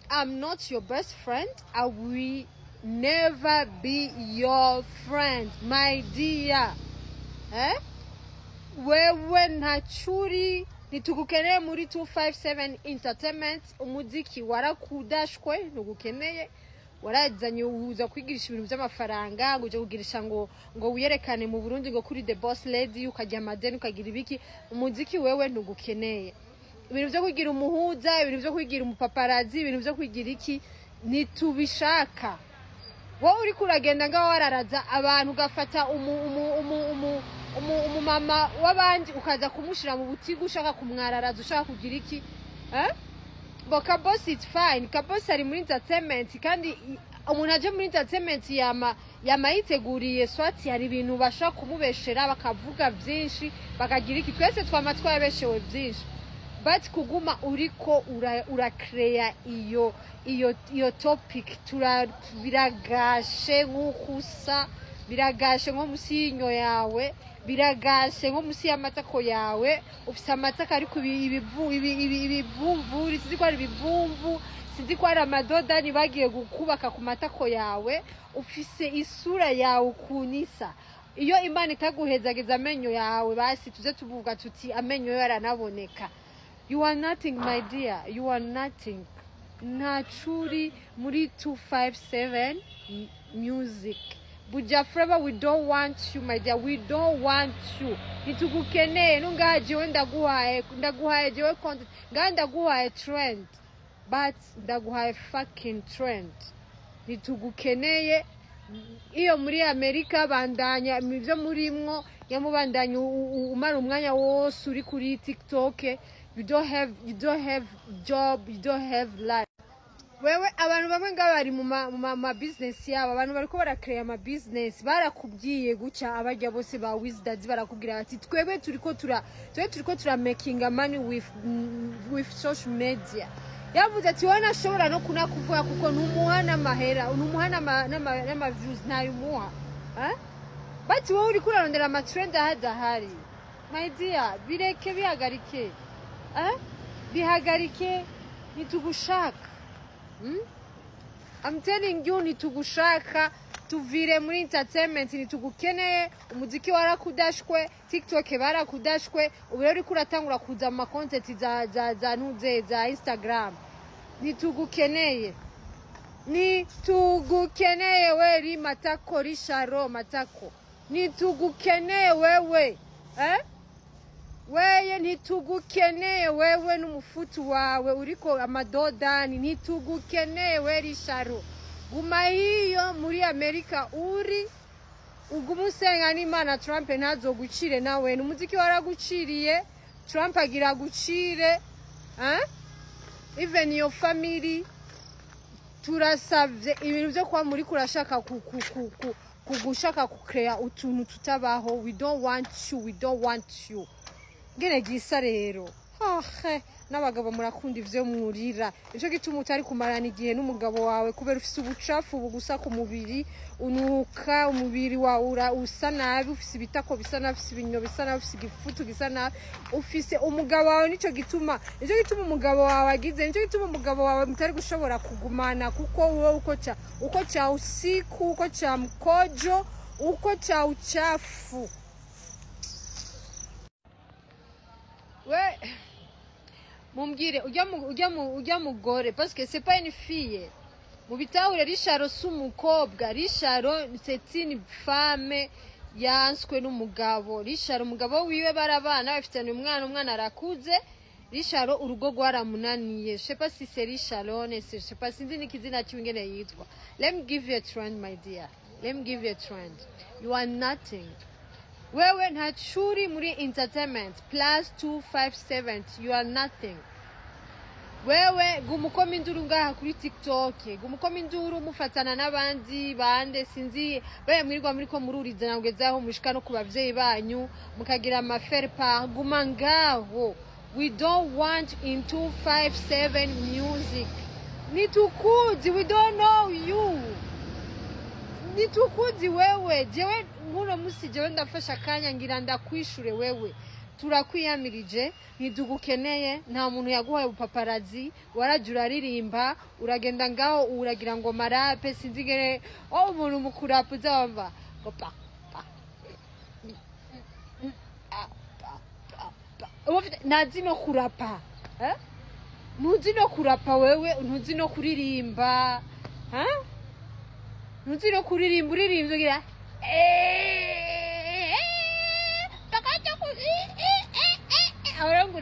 I'm not your best friend. I will never be your friend, my dear. Eh? Wewe ntacuri, ntitugukeneye muri 257 Entertainment. Umuziki warakudashwe, ntugukeneye. Warazanye uza kwigirisha ibintu by'amafaranga, ngo uje kugirisha ngo wiyerekane mu Burundi ngo kuri the boss lady, ukajya amadeni, ukagira ibiki. Umuziki wewe ntugukeneye. Ibintu byo kwigira umuhuza, ibintu byo kwigira umupaparazi, ibintu byo kwigira iki, ntitubishaka. Wowe uriko uragenda ngaho wararaza abantu, ugafata umumama w'abandi, ukaza kumushira mu butigu, ushaka kumwararaza, ushaka kugira iki, eh? Bo Kabosi, it's fine. Kabosi ari muri entertainment, kandi umuntu aje muri entertainment yama yiteguriye swati hari ibintu bashaka kumubeshera, bakavuga byinshi, bakagira iki. Twese twama twabeshewe byinshi, but kuguma uriko urakereya iyo topic tura biragashe nk'uko usa, biragashe nko musi y'inyo yawe, biragashe nko musi y'amatako yawe. Ufise amatako ariko ibivumvuri, sinzi ko ari ibivumvu, sinzi ko ari amadodani bagiye kubaka ku matako yawe. Ufise isura yawe ukuntu isa. Iyo Imana itaguhezageza amenyo yawe, basi tuze tuvuga tuti amenyo yo yaranaboneka. You are nothing, my dear, you are nothing. Ntacuri muri 257 Music. Buja Forever, we don't want you, my dear, we don't want you. Ntitugukeneye. Nungaha jewe ndaguhaye jewe content ngaha, ndaguhaye trend, but ndaguhaye fucking trend. Ntitugukeneye. Iyo muri Amerika, bandanya ibyo murimwo, nyamubandanya umara umwanya wose uri kuri TikTok. You don't have job, you don't have life. Wewe, abantu bamwe ngaba bari mu ma business yabo, abantu bariko barakereya ama business, barakubwiye guca abarya bose ba wizards, barakubwira bati twebwe turiko tura making money with social media. Yavuze ati wowe nashobora no kunakuvuga kuko ntumuha n'amahera, ntumuha n'ama views, ntayumuha, eh? But wowe uriko urarondera ama trend ahadahari. My dear, bireke, bihagarike, eh? Bihagarike, ntitugushaka. I'm telling you, ntitugushaka. Tuvire muri entertainment, ntitugukeneye. Umuziki warakudashwe, TikTok barakudashwe, ubu rero uriko uratangura kuza mu ma content za ntuze za Instagram. Ntitugukeneye, ntitugukeneye. We ri matako, risharo matako, ntitugukeneye wewe, eh? Weye, ntitugukeneye wewe n'umufutu wawe uriko amadodani. Ntitugukeneye we risharo. Guma hiyo muri Amerika uri, uguma usenga n'Imana Trump ntazogucire. Nawe umuziki waraguciriye, Trump agira agucire, eh? Even your family. Turasavye, ibintu byo kuba muri kurashaka kugushaka kucrea utuntu tutabaho, we don't want you, we don't want you. Ngene gisa rero ahe, n'abagabo murakunda ivyo mwurira. Nico gituma utari kumarana igihe n'umugabo wawe, kubera ufise ubucafu bugusa ku mubiri, unuka, umubiri wawe usa nabi, ufise ibitako bisa nabi, ufise ibinyo bisa nabi, ufise igifutu gisa nabi, ufise umugabo wawe. Nico gituma umugabo wawe agize, nico gituma umugabo wawe mutari gushobora kugumana, kuko wowe uko cha usiku, uko cha mkojo, uko cha uchafu. We mumbwire, ujya mugore, parce que c'est pas une fille, mu bitahure, Risharo si umukobwa. Risharo, c'est une femme yanswe n'umugabo. Risharo, umugabo wiwe barabana, bafitanye umwana, umwana arakuze. Risharo urugo rwaramunaniye. Je sais pas si c'est Risharone, je sais pas, sinzi n'ikizina ciwe ingene yitwa. Let me give you a trend, my dear, let me give you a trend. You are nothing. Wewe ntacuri muri entertainment plus 257. You are nothing. Wewe guma ukoma induru ngaha kuri TikTok, guma ukoma induru mufatana n'abandi bande, sinzi baye mwirirwa muriko mururizana kugezaho mushika no ku bavyeyi banyu, mukagira ama faire-part. Guma ngaho, we don't want in 257 Music. Nitukuzi, we don't know you, nitukuzi wewe. Jewe nkuno musi, jewe ndafashe akanya ngira ndakwishure wewe. Turakwiyamirije, ntitugukeneye. Nta muntu yaguhaye ubupaparazzi. Waraje uraririmba, uragenda ngaho uragira ngo marape, sinzi ngene oh umuntu mukurapa uzamba ngo pa pa pa pa pa. Uba ntazi no kurapa, eh? Ntuzi no kurapa wewe, ntuzi no kuririmba, ha? Ntuzi no kuririmba. Uririmba ugira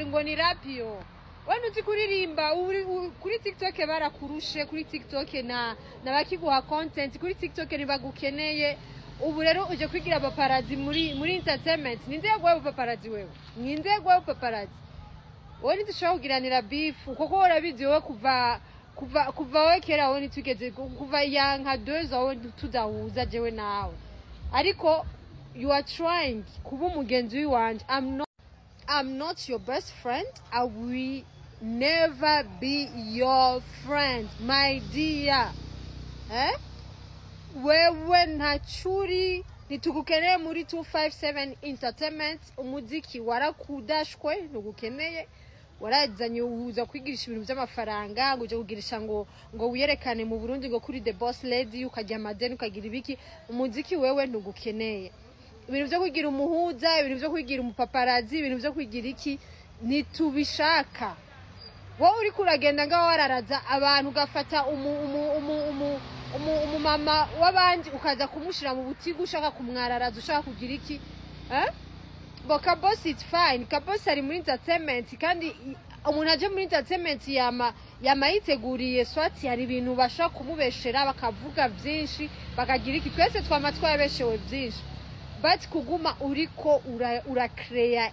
ngo ni rapiyo. We ntuzi kuririmba. Kuri TikTok barakurushe. Kuri TikTok na nabakiguha content kuri TikTok ntibagukeneye. Ubu rero uje kwigira paparazzi muri entertainment. Ninde yaguhaye paparazzi wewe? Ninde yaguhaye paparazzi wowe? Ntidushobora kugiranira beef kuko urabizi wowe kuva wowe kera, wowe ntitugeze kuva ya nka 2 ans wowe tudahuza jewe nawe, ariko you are trying kuba umugenzi w'iwanje. I'm not your best friend. I will never be your friend, my dear. Eh? Wewe ntacuri, ntitugukeneye muri 257 Entertainment. Umuziki warakudashwe, ntugukeneye. Warazanye uza kwigirisha ibintu by'amafaranga, ngo uje kugirisha ngo wiyerekane mu Burundi ngo kuri the boss lady, ukajya amadeni, ukagira ibiki. Umuziki wewe ntugukeneye. Ibintu byo kwigira umuhuza, ibintu byo kwigira umupaparazzi, ibintu byo kwigira iki, ntitubishaka. Wowe uriko uragenda ngaho wararaza abantu, ugafata umumama w'abandi ukaza kumushira mu butigu, ushaka kumwararaza, ushaka kugira iki, eh? Bo Kabosi, it's fine. Kabosi ari muri entertainment, kandi umuntu aje muri entertainment yama yiteguriye swati hari ibintu bashaka kumubeshera, bakavuga byinshi, bakagira iki. Twese twama twabeshewe byinshi, but kuguma uriko urakereya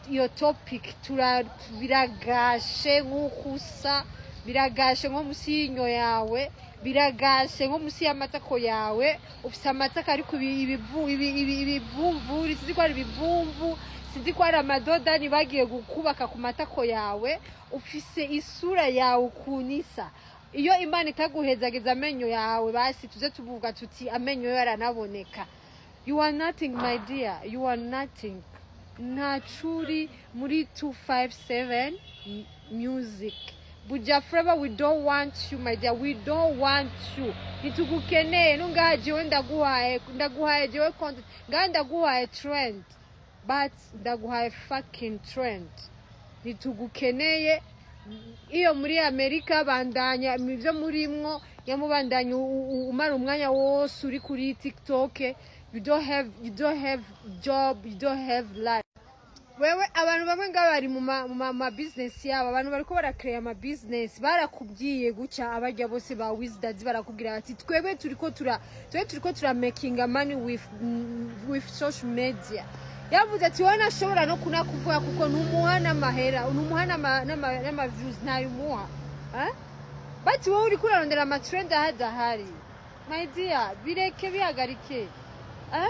iyo topic tura biragashe nk'uko usa, biragashe nko munsi y'inyo yawe, biragashe nko munsi y'amatako yawe. Ufise amatako ariko ibivumvuri, sinzi ko ari ibivumvu, sinzi ko ari amadodani bagiye kubaka ku matako yawe. Ufise isura yawe ukuntu isa. Iyo Imana itaguhezageza amenyo yawe, basi tuze tuvuga tuti amenyo yo yaranaboneka. You are nothing, my dear, you are nothing. Ntacuri muri 257 Music. Buja Forever, we don't want you, my dear, we don't want you. Ntitugukeneye. Nungaha jewe ndaguhaye jewe content ngaha, ndaguhaye trend, but ndaguhaye fucking trend. Ntitugukeneye. Iyo muri Amerika bandanya ibyo murimwo, yamubandanya umara umwanya wose uri kuri TikTok. You don't have job, you don't have life. Wewe, abantu bamwe ngaba bari mu ma business yabo, abantu bariko barakereya ama business, barakubwiye guca abarya bose ba wizards, barakubwira bati twebwe turiko tura making money with social media. Yavuze ati wowe nashobora no kunakuvuga kuko ntumuha n'amahera, ntumuha n'ama views, ntayumuha, eh? But wowe uriko urarondera ama trend ahadahari. My dear, bireke, bihagarike, eh?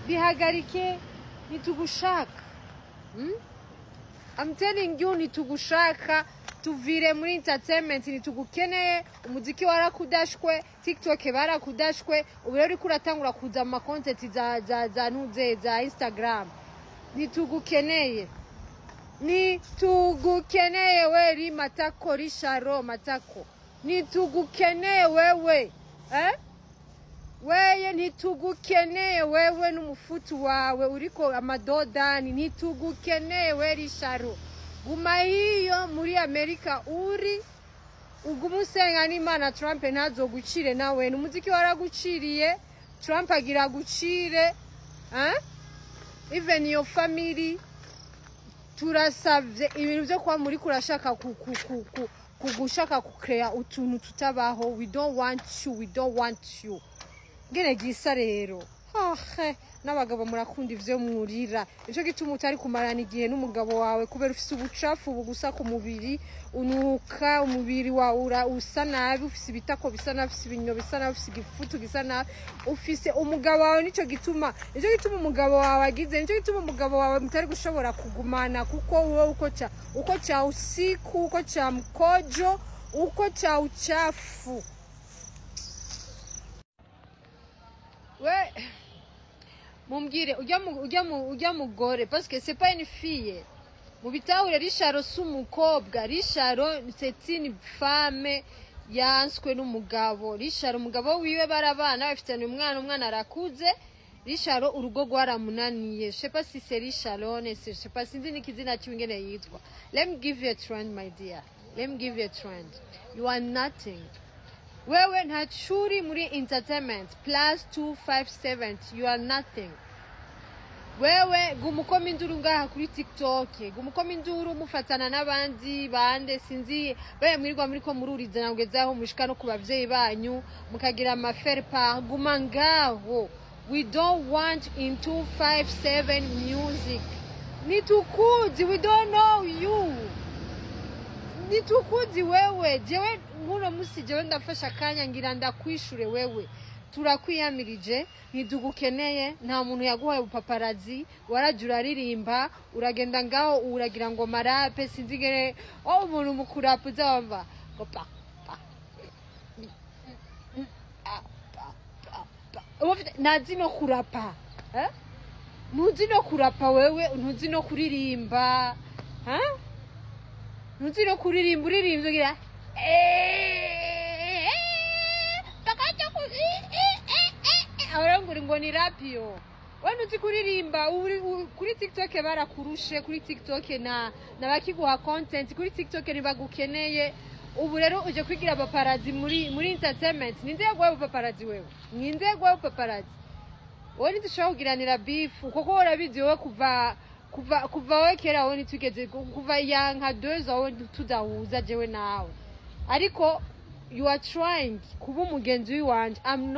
Bihagarike, ntitugushaka. I'm telling you, ntitugushaka. Tuvire muri entertainment, ntitugukeneye. Umuziki warakudashwe, TikTok barakudashwe, ubu rero uriko uratangura kuza mu ma content za ntuze za Instagram. Ntitugukeneye, ntitugukeneye. We ri matako, risharo matako, ntitugukeneye wewe, eh? Weye ntitugukeneye wewe n'umufutu wawe uriko amadodani, ntitugukeneye. We risharo, guma hiyo muri Amerika uri, uguma usenga n'Imana Trump ntazogucire nawe. Umuziki waraguciriye, Trump agira agucire, eh? Even your family. Turasavye, ibintu byo kuba muri kurashaka kugushaka kucrea utuntu tutabaho, we don't want you, we don't want you. Ngene gisa rero ahe n'abagabo murakunda ivyo mwurira. Nico gituma utari kumarana igihe n'umugabo wawe, kubera ufise ubucafu bugusa ku mubiri, unuka, umubiri wawe usa nabi, ufise ibitako bisa nabi, ufise ibinyo bisa nabi, ufise igifutu gisa nabi, ufise umugabo wawe. Nico gituma umugabo wawe agize, nico gituma umugabo wawe mutari gushobora kugumana, kuko wowe uko cha usiku, uko cha mkojo, uko cha uchafu. We Mumbwire ujya mugore, parce que c'est pas une fille. Mubitahure, Risharo si umukobwa. Risharo, c'est une femme yanswe n'umugabo. Risharo, umugabo wiwe barabana, bafitanye umwana, umwana arakuze. Risharo urugo rwaramunaniye. Je sais pas si c'est Risharone, je sais pas, sinzi n'ikizina ciwe ingene yitwa. Let me give you a trend, my dear, let me give you a trend. You are nothing. Wewe ntacuri muri entertainment plus 257. You are nothing. Wewe guma ukoma induru ngaha kuri TikTok, guma ukoma induru mufatana n'abandi bande, sinzi baye mwirirwa muriko mururizana kugezaho mushika no ku bavyeyi banyu mukagira ama faire-part. Guma ngaho. We don't want in 257 music. Nitukuzi, we don't know you. Nitukuzi wewe. Jewe nkuno musi, jewe ndafashe akanya ngira ndakwishure. Wewe turakwiyamirije, ntitugukeneye. Nta muntu yaguhaye ubupaparazzi. Warajya uraririmba, uragenda ngaho uragira ngo marape, sinzi ngene oh umuntu mukurapa uzaba ngo pa pa pa pa pa pa. Uba ntazi no kurapa, eh? Ntuzi no kurapa wewe, ntuzi no kuririmba, ha? Ntuzi no kuririmba. Uririmba ugira ngo ni rapiyo. We ntuzi kuririmba. Kuri TikTok barakurushe. Kuri TikTok na nabakiguha content, kuri TikTok ntibagukeneye. Ubu rero uje kwigira paparazzi muri entertainment. Ninde yaguhaye paparazzi? Wewe, ninde yaguhaye paparazzi? Wowe ntidushobora kugiranira beef kuko urabizi wowe kuva wowe kera, wowe ntitwigeze kuva ya nka 2 ans wowe tudahuza jewe nawe, ariko you are trying kuba umugenzi w'iwanje. I'm not.